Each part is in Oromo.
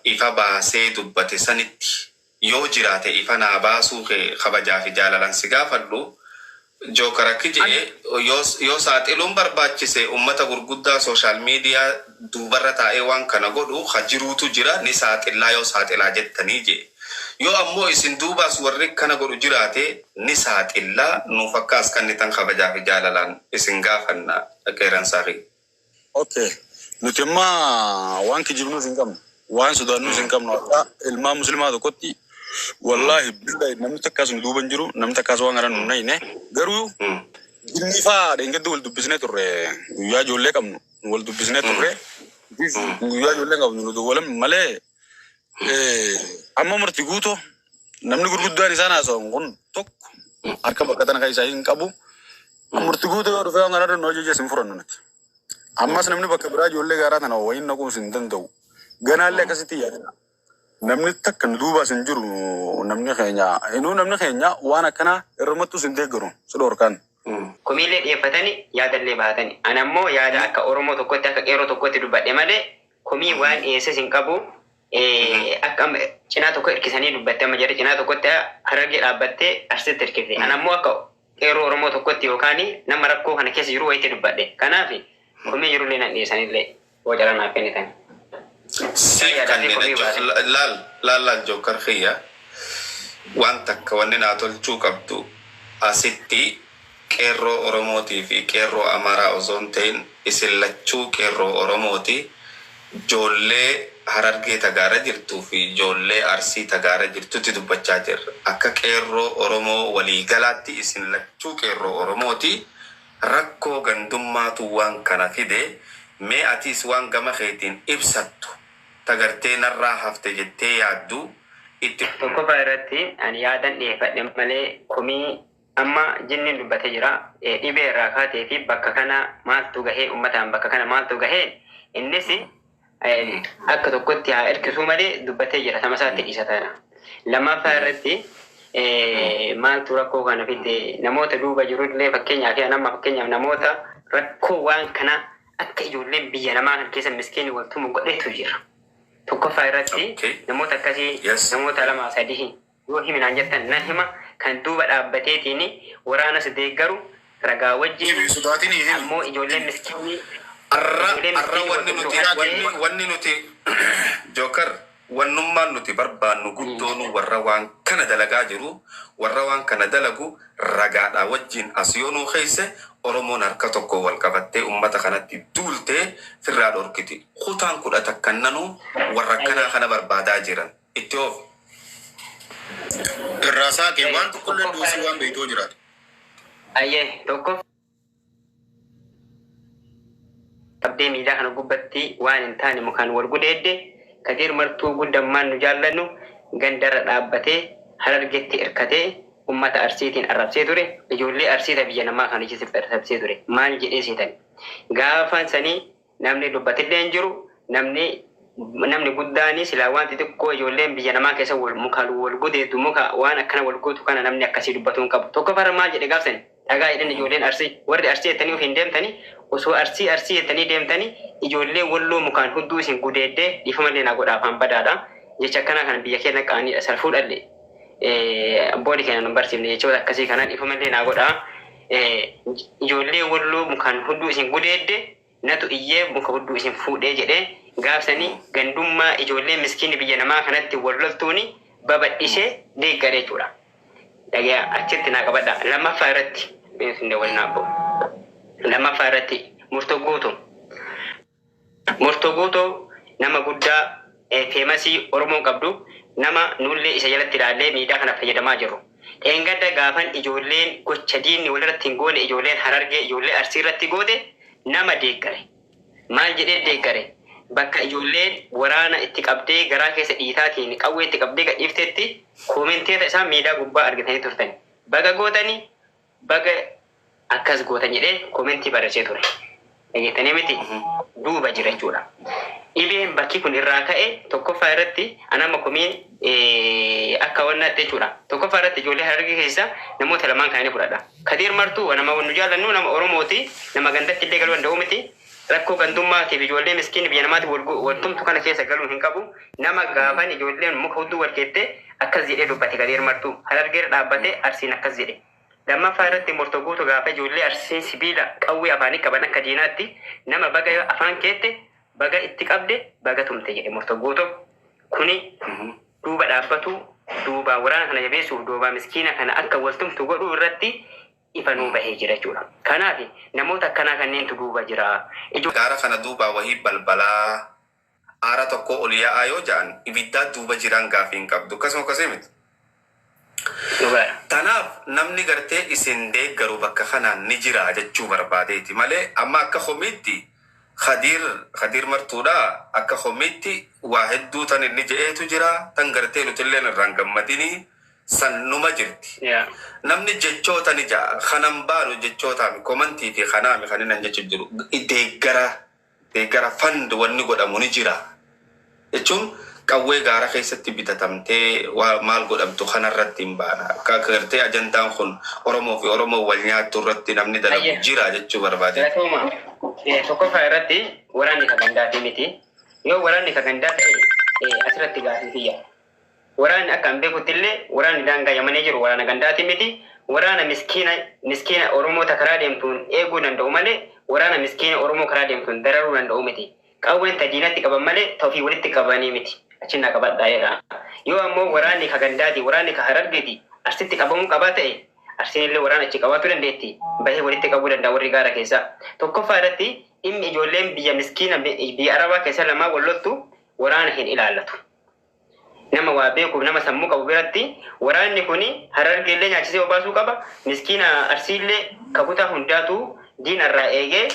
ifa baasee dubbate sanitti yoo jiraate ifa naa baasuu kee kabajaa fi jaalalan si gaafadhu. Jookar akki Ani je'e, yoo saaxiluun barbaachise ummata gurguddaa social media duubarra taa'ee waan kana godhu ka jiruutu jira, ni saaxillaa yoo saaxilaa jettanii je'e. Yoo ammoo isin duubaas warri kana godhu jiraate ni saaxillaa, nuuf akka as kannitan kabajaa fi jaalalaan isin gaafanna, qeeransaa kiyya. Okay. Nuti amma waan kijibnuus hin qabnu. Waan sodaannuus hin qabnu. Akka ilmaan muslimaa tokkotti wallaahi billahi namni takkaas nu duuba hin jiru. Namni takkaas waan kana nu hin nayne. Garuu jinni faa dheengadda wal dubbisnee turre, guyyaa ijoollee qabnu wal dubbisnee turre. Guyyaa ijoollee qabnu nu dawwalan malee amma murti guutoo namni gurguddaan isaan haasawan kun tokko harka bakka tana keessaa hin qabu. Murti guutoo yoo dhufee waan kana irra nu ajajes hin furannu nuti. Ammas namni bakka biraa ijoollee gaaraa tana wayiin naquus hin danda'u. Ganaallee akkasitti yaadina. Namni takka nu duubaas hin jiru, namni keenya. Inuu namni keenya waan akkanaa irrumattus hin deeggaru si dhorkaan. Komiillee dhiyeeffatani, yaadallee bahatani. Ani ammoo yaada akka Oromoo tokkotti, akka qeerroo tokkotti dubbadhe malee komii waan dhiyeesses hin qabu. Akka amma cinaa tokko hirkisanii dubbatte, amma jarri cinaa tokkotti Harargee dhaabbattee Arsitti hirkifte. Ani ammoo akka qeerroo Oromoo tokkotti yookaan nama rakkoo kana keessa jiru wayitti dubbadhe. Kanaaf komii jirullee nan dhiyeessanillee yoo carraa naaf kennitan. Siif Yaadaa fi kannina. Komii baase. Laal, laal, laal, Jookar kiyya, waan takka wanni naa tolchuu qabdu, asitti qeerroo Oromootii fi qeerroo Amaaraa osoo hin ta'in isin lachuu qeerroo Oromooti. Joollee Harargee tagaara jirtuu fi joollee Arsii tagaara jirtutti dubbachaa jirra. Akka qeerroo Oromoo waliigalaatti isin lachuu qeerroo Oromooti. Rakkoo gandummaatu waan kana fide. Mee atiis waan gama keetiin ibsattu tagartee narraa hafte jettee yaaddu itti Tokkoffaa irratti ani yaadan dhiyeeffadhe malee komii amma jinniin dubbatee jira. Dhibee irraa kaatee fi bakka kana maaltu gahee, uummataan bakka kana maaltu gahee, innis akka tokkotti haa hirkisuu malee dubbatee jira, sama isaatti dhiisataadha. Lammaffaa irratti maaltu rakkoo kana fide, namoota duuba jirullee, fakkeenyaaf amma fakkeenyaaf namoota rakkoo waan kana akka ijoolleen biyya namaa kan keessa miskiinni wal tumu godhetu jira. Tokkoffaa irratti namoota akkasii namoota lama sadii yoo himinaan jettan nan hima, kan duuba dhaabbateetiin waraanas deeggaru ragaa wajjin. Himi, sodaatinii himi. Ammoo ijoolleen miskiinni Arra ijoolleen arra miskiinni wanni wal nuti tumtu wanni wanni nuti, Jookar, wannummaan nuti barbaannu guddoonu warra waan kana dalagaa jiru, warra waan kana dalagu ragaadhaa wajjin as yoo nuu keesse, Oromoon harka tokko wal qabattee ummata kanatti duultee firraa dhorkiti. Kutaan 11 nanuu warra akkanaa kana barbaadaa jiran. Itti oofi. Irraa saaqee waan tokkollee Tokkoffaa dhoosii waan beeytoo jiraate. Ayyee, tokkoffaa qabdee miidiyaa kana gubbatti waan hin taane mukaan wal gudeedde Kadiir Martuu guddammaan nu jaallannu gandarra dhaabbatee Harargetti hirkatee ummata Arsiitiin arrabsee ture. Ijoollee Arsiita biyya namaa kana keessatti arrabsee ture. Maal jedhee seetan? Gaafan sanii namni dubbatillee hin jiru. Namni guddaani silaa waan xixiqqoo ijoolleen biyya namaa keessa wal mukaan wal gudeeddu, muka waan akkana wal gootu kana namni akkasii dubbatuu hin qabu. Tokkoffaarra maal jedhe gaafsani? Dhagaa jedhan ijoolleen Arsii. Warri Arsii jettanii ofiin deemtanii, osoo Arsii Arsii jettanii deemtanii, ijoollee Walloo mukaan hudduu isin gudeeddee, dhiifamallee naa godha, afaan badaadha. Jecha akkanaa kana biyya keenya qaaniidha. Salfuudhallee. Abboonni keenya nu hin barsiifne jechoota akkasii kana, dhiifamallee naa godha. Ijoollee Walloo mukaan hudduu isin gudeedde natu iyyee muka hudduu isin fuudhee jedhee gaafsanii gandummaa ijoollee miskiinni biyya namaa kanatti wal loltuuni babal'isee deeggare jechuudha. Dhagaya, achitti naa qabadha. Lammaffaa irratti bineensi wal naabbo. Lammaffaa irratti Murtoo Guutuu. Murtoo Guutuu nama guddaa famous Oromoon qabdu, nama nullee isa jalatti ilaallee miidiyaa kana fayyadamaa jirru. Dheengadda gaafan ijoolleen gocha diinni walirratti hin goone ijoolleen Harargee ijoollee Arsii irratti goote nama deeggare. Maal jedhee deeggare? Bakka ijoolleen waraana itti qabdee garaa keessa dhiitaatiin qawwee itti qabdee gadhiiftetti koomenteeta isaa miidiyaa gubbaa argitanii turtan. Baga gootanii, baga akkas gootan jedhee koomentii barreessee ture. Dhageettanii miti? Duuba jira jechuudha. Dhibeen bakki kun irraa ka'e, tokkoffaa irratti anama komiin akka wannaatti jechuudha. Tokkoffaa irratti ijoollee Harargee keessa namoota lamaan kana ni fudhadha. Kadiir Martuu nama nu jaallannu, nama Oromooti, nama gandatti illee galuu danda'u miti. Rakkoo gandummaatiif ijoollee miskiin biyya namaatiif wal tumtu kana keessa galuu hin qabu. Nama gaafan ijoolleen muka hudduu wal keettee akkas jedhee dubbate Kadir Martuu. Harargeerra dhaabbatee Arsiin akkas jedhe. Lammaffaa irratti Murtoo Guutuu gaafa ijoollee Arsiin sibiila qawwee afaanii qaban akka diinaatti nama baga afaan keette baga itti qabde baga tumte jedhe Murtoo Guutuu. Kuni duuba dhaabbatu duuba waraana kana jabeessuuf duuba miskiina kana akka wal tumtu godhuu irratti ifa nuu bahee jira jechuudha. Kanaaf namoota akkanaa kanneentu duuba jira. Gaara kana duubaa wahii balbalaa aara tokko ol yaa'aa yoo ja'an ibiddaa duuba jiraan gaafii hin qabdu. Akkasuma akkasii miti. Dhugaadha. Tanaaf namni gartee isin deeggaru bakka kanaan ni jira jechuu barbaadeeti malee amma akka homiitti Khadiir Martuudha akka homiitti waa hedduu tan inni je'eetu jira tan gartee nutilleen irraan gammadinii san numa jirti. Namni jechoota ni ja'a kanan baanu jechootaami komantii fi kanaami kan inni jechu jiru deeggara fand wanni godhamu ni jira. Jechuun qawwee gaara keessatti bitatamtee waa maal godhamtu kanarratti hin baana. Akka gartee ajandaan kun Oromoo fi Oromoo wal nyaattu irratti namni dalagu jira jechuu barbaade. Galatooma. Tokkoffaa irratti waraanni ka gandaati miti. Yoo waraanni ka gandaa ta'e asirratti gaafii kiyya. Waraanni akka hin beekutti illee waraanni daangaa Yamanii jiru waraana gandaati miti. Waraana miskiina Oromoota karaa deemtuun eeguu danda'u malee waraana miskiina Oromoo karaa deemtuun dararuu danda'u miti. Qawween ta diinatti qaban malee ta ofii walitti qabanii miti. Achinnaa qabadhaa jedha. Yoo ammoo waraanni ka gandaati waraanni ka Harargeeti Arsitti qabamuu qabaa ta'e Arsiin illee waraana achi qabaachuu dandeetti. Bahee walitti qabuu danda'a warri gaara keessaa. Tokkoffaa irratti dhimmi ijoolleen biyya miskiina biyya Arabaa keessa lamaa wal loltu waraana hin ilaallatu. Nama waa beekuuf nama sammuu qabu biratti waraanni kuni Harargee illee nyaachisee obaasuu qaba. Miskiina Arsii illee kakutaa hundaatu diina irraa eegee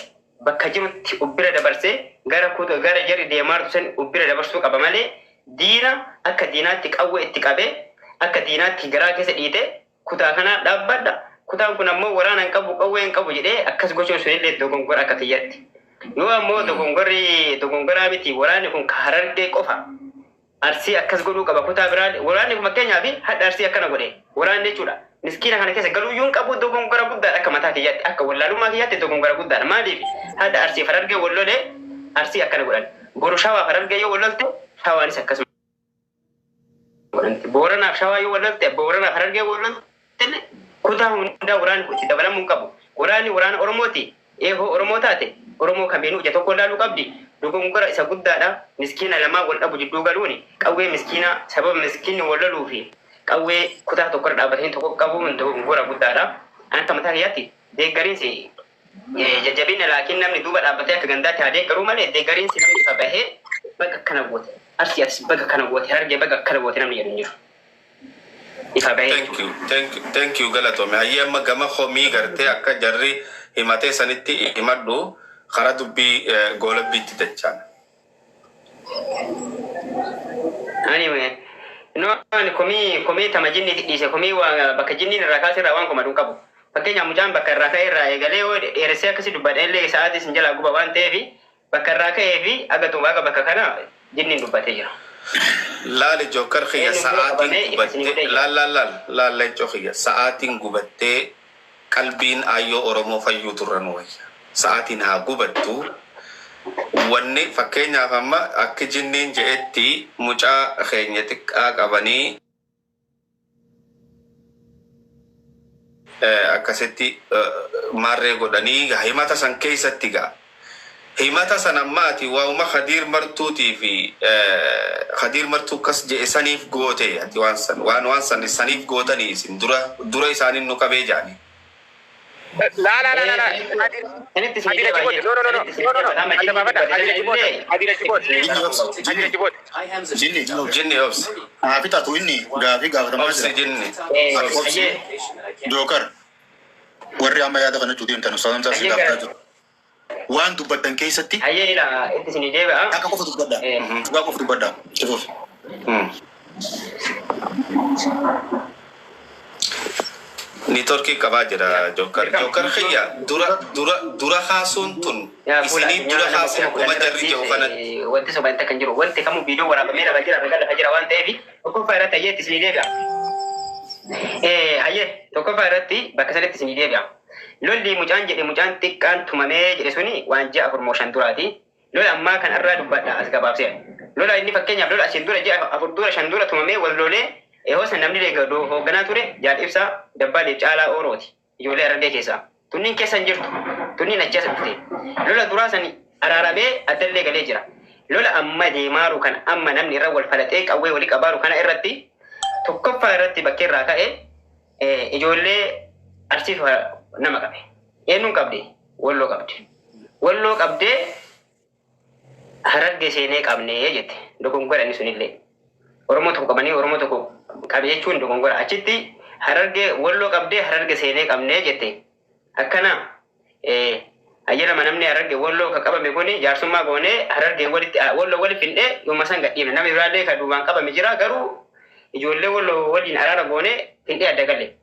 bakka jirutti ubbira dabarsee gara gara jarri deemaartu san ubbira dabarsuu qaba malee diina akka diinaatti qawwee itti qabee akka diinaatti garaa keessa dhiite kutaa kana dhaabbadha. Kutaan kun ammoo waraana hin qabu qawwee hin qabu jedhee akkas gochuun sunillee dogongora akka kiyyatti. Yoo ammoo dogongorri dogongoraa miti waraanni kun ka Harargee qofa. Arsii akkas godhuu qaba kutaa biraa waraanni kun fakkeenyaaf hadha Arsii akkana godhe waraanni jechuudha. Miskiina kana keessa galuu iyyuu hin qabu dogongora guddaadha akka mataa kiyyaatti akka wallaalummaa kiyyaatti dogongora guddaadha. Maaliif hadha Arsii Harargee wal lolee Arsii akkana godhan. Boru Shawaa Harargee yoo wal lolte Shawaanis akkasuma godhanti. Booranaaf Shawaa yoo wal lolte Booranaaf Harargee wal lolte kutaa hundaa waraanni kun itti dabalamuu hin qabu. Waraanni waraana Oromooti. Eehoo Oromoo taate Oromoo kamiinuu ija tokko ilaaluu qabdi. Dogongora isa guddaadha. Miskiina lamaa wal dhabu jidduu galuuni qawwee miskiina sababa miskiinni wal loluu fi qawwee kutaa tokkorra dhaabbatanii tokko qabuun dogongora guddaadha. Ani akka mataa kiyyaatti deeggariinsi jajjabina laakiin namni duuba dhaabbatee akka gandaatti haa deeggaruu malee deeggariinsi namni ifa bahee baga akkana goote Arsii atis baga akkana goote Harargee baga akkana goote namni jedhu hin jiru. Ifa bahee. Thank you, thank you, thank you galatoomi. Hayyee amma gama homii gartee akka jarri himatee sanitti himadhu karaa dubbii goolabbiitti dachaan. Anyway, no ani komii tama jinni dhiise komii waa bakka jinniin irraa kaase irraa waan komadu hin qabu. Fakkeenyaaf mucaan bakka irraa ka'e irraa eegalee yoo dheeressee akkasii dubbadha illee sa'aatii isin jalaa guba waan ta'eef bakka irraa ka'ee fi aga xumuraa aga bakka kana jinniin dubbatee jira. Laali jookar kiyya Eenyu bira sa'aatiin qabamee ifa isin gubattee godhee jira. laal laal laal laal leencoo kiyya sa'aatiin gubattee qalbiin aayyoo Oromoo fayyuu turran wayya. Sa'aatiin haa gubattu. Wanni fakkeenyaaf amma akka jinniin je'etti mucaa keenya xiqqaa qabanii akkasitti maarree godhanii himata san keessatti ga'a. Himata san ammaati waa'uma Khadiir Martuutii fi Khadiir Martuu akkas je'e saniif goote ati waan san waan san saniif gootanii isin dura isaaniin nu qabee jaani. La la la la la. Sanitti isin Khadiir achi booda. No no no no no no no. Adda baafadha. Khadiir achi booda. Khadiir achi booda. Jinni obsi. Khadiir achi booda. Jinni. Jinni obsi. Haa fixatu inni gaafii gaafatamaa Obsi jira. jinni. Ati obsi. Jookar. Warri amma yaada kana jechuu deemtan ustaaz Hamzaa si gaafataa jiru. Waan dubbattan keessatti Hayyee ila itti isin deebi'a. akka qofa dubbadhaa. Dhugaa qofa dubbadhaa. Ifuuf. Niitoorkii qabaa jira Jookar. Jookar kiyya dura dura dura kaasuun tun isinii dura kaasee akkuma jarri jedhu kanatti. Wanti soba kan jiru wanti kamuu viidiyoo waraabamee lafa jira ragaa lafa jira waan ta'eef tokkoffaa irratti hayyee itti isinii deebi'a. Hayyee tokkoffaa irratti bakka sanitti isinii deebi'a. Lolli mucaan jedhe, mucaan xiqqaan tumamee jedhe suni waan ji'a 4 moo 5 duraati. Lola ammaa kan irraa dubbadha as gabaabsee. Lola inni fakkeenyaaf lola asiin dura ji'a 4 dura 5 dura tumamee wal lolee ehoo san namni hoogganaa ture Jaal Ibsaa Dabbaaleef Caalaa Oorooti. Ijoollee Harargee keessaa. Tunniin keessa hin jirtu. Tunniin achi as dhufte. Lola duraa san araaramee addallee galee jira. Lola amma deemaaru kan amma namni irra wal falaxee qawwee walii qabaaru kana irratti tokkoffaa irratti bakkee irraa ka'e ijoollee Arsiitu nama qabe. Eenyuun qabde? Walloo qabde. Walloo qabdee Harargee seenee qabnee jette. Dogongora inni sunillee. Oromoo tokko qabanii Oromoo tokko qabe jechuun dogongora. Achitti Harargee Walloo qabdee Harargee seenee qabnee jette. Akkana ayyalama namni Harargee Walloo ka qabame kuni jaarsummaa goonee Harargee walitti Walloo wali findhee yooma san gadhiifne. Namni biraallee ka duubaan qabame jira, garuu ijoollee Walloo waliin araara goonee findhee adda galle.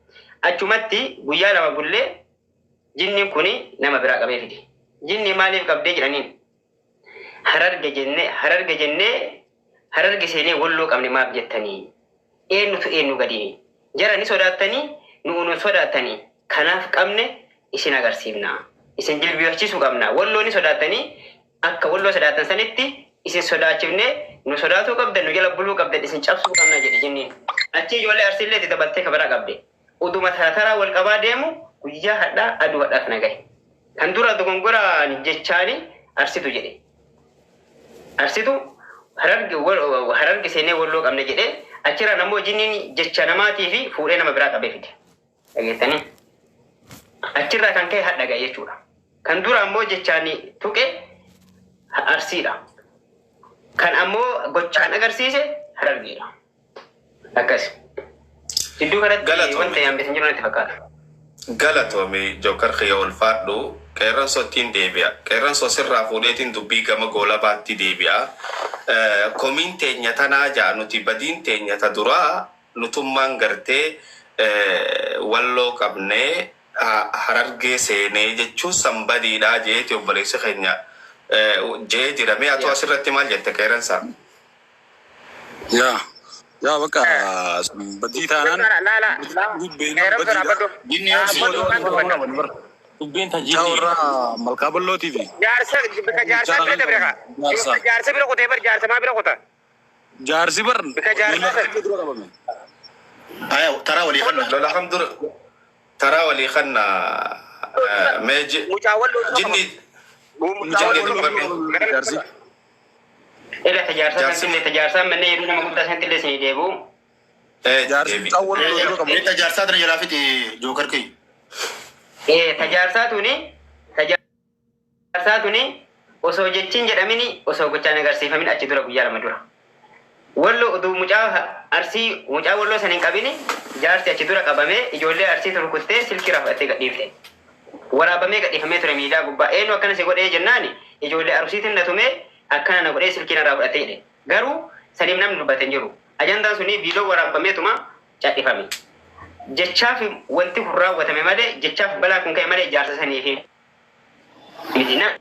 Achumatti guyyaa 2 bullee jinniin kuni nama biraa qabee fide. Jinni maaliif qabdee jedhaniin. Hararge jennee, Hararge jennee, Hararge seenee Walloo qabne maaf jettanii? Eenyutu eenyu gadi? Jara ni sodaattanii, nu nu sodaattanii, kanaaf qabne isin agarsiifna. Isin jilbifachiisuu qabna. Walloo ni sodaattanii, akka Walloo sodaattan sanitti isin sodaachifne, nu sodaatuu qabdan, nu jala buluu qabdan, isin cabsuu qabna jedhe jinniin. Achi ijoollee Arsiillee itti dabaltee kabaraa qabde. Uduma taraa wal qabaa deemu guyyaa hadhaa aduu hadhaa kana gahe. Kan dura dogongoraan jechaani Arsitu jedhe. Arsitu Hararge Hararge seenee Walloo qabne jedhee achirraan ammoo jinniin jecha namaatii fi fuudhee nama biraa qabee fide. Dhageettanii? Achirraa kan ka'e hadha gahe jechuudha. Kan dura ammoo jechaan tuqe Arsiidha. Kan ammoo gochaan agarsiise Harargeedha. Akkas. Jidduu kanatti Galatoomi. wanta yaambesin jiru natti fakkaata. Galatoomi Jookar kiyya, ulfaadhu. Qeerransootiin deebi'a. Qeerransoo sirraa fuudheetiin dubbii gama goolabaatti deebi'a. Komiin teenya tanaa jaa, nuti badiin teenya ta duraa nutummaan gartee Walloo qabnee Harargee seenee jechuun san badiidhaa jeeti obboleessi keenya jee jira. Mee atu asirratti maal jette, qeerransaa? Yaa yaa bakka badii taanaan Laala. Jinni obsi. Dubbiin ta Mucaa jinni. warra malkaa ballootii fi Jaarsa bika jaarsa bira dabre ka. Jaarsa. Jaarsa bira kutee bar, jaarsa maa bira kuta? Jaarsi bar Bika jaarsa sana. dura qabame. Aya, taraa walii kanna. Lola kam dura taraa walii kanna mee Mucaa Walloo dura jinni Mucaa jinni Walloo dubbadhu. Jaarsi. Ila tajaarsaa Jaarsi santillee tajaarsaa manneen yeroo nama guddaa santillee isinii deebi'u. Jaarsi Deebi. mucaa Walloo dura qabame. Eetta jaarsaa tana jalaa fixi, Jookar kiyya. Tajaarsaa tuni osoo jechiin jedhamini, osoo gochaan agarsiifamin achi dura guyyaa 2 dura. Walloo oduu mucaa Arsii, mucaa Walloo san hin qabini, jaarsi achi dura qabamee ijoollee Arsii rukuttee silkii raffattee gadhiifte. Waraabamee gadhiifamee ture miidiyaa gubbaa. Eenyu akkana si godhee jennaani, ijoollee Arsiitiin na tumee akkana na godhee silkii narraa fudhatee jedhe. Garuu saniif namni dubbate hin jiru. Ajandaan suni viidiyoo waraabameetuma cadhifame. Jechaaf wanti kun raawwatame malee, jechaaf balaa kun ka'e malee jaarsa saniif miti. Na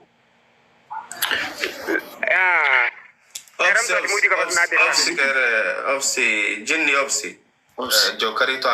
Yaa. Obsi, Qeerransa obsi, muudii qabatu naa obsi, deemaa. obsi, obsi, jinni obsi. Jookariitu